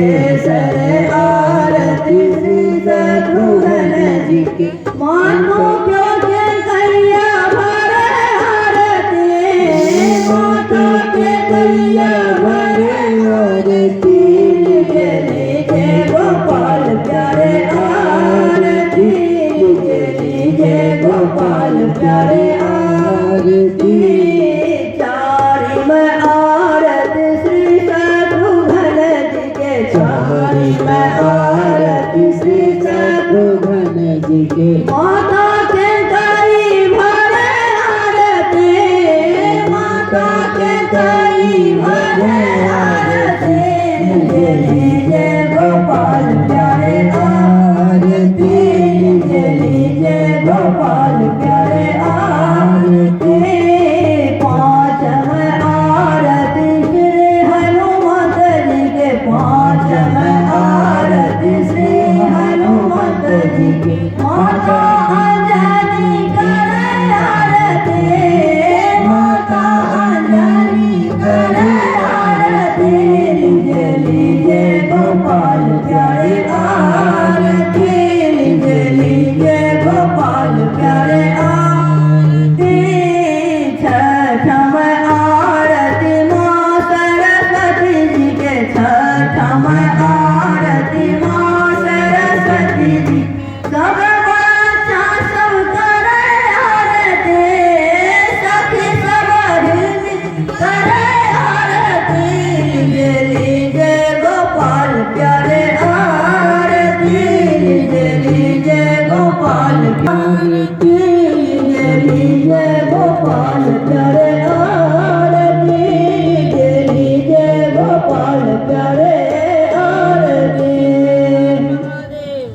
केसर आरती श्री शत्रुघ्न जी के। मानो क्यों के कैया भरे आरती, माता के कैया भरे आरती। लीजे लीजे गोपाल प्यारे आरती, लीजे लीजे गोपाल प्यारे आरती। चारि में आरती श्री शत्रुघ्न जी के, चारि में आरती श्री शत्रुघ्न जी के। माता के कई भरे आरती, माता के कई भरे आरती। लीजे लीजे गोपाल प्यारे आरती, लीजे लीजे गोपाल प्यारे आरती। पाँच में आरती श्री हनुमत जी के, पाँच में आरती श्री हनुमत जी के। माता अंजनी करे आरती, माता अंजनी करे आरती। लीजे लीजे गोपाल प्यारे आरती, लीजे लीजे गोपाल प्यारे आरती। छठ में आरती माँ सरस्वती जी के, छठ में आरती माँ सरस्वती जी। सब बच्चा सब करे आरती, सखी सब मिल करे आरती। लीजे लीजे गोपाल प्यारे आरती, लीजे लीजे गोपाल प्यारे।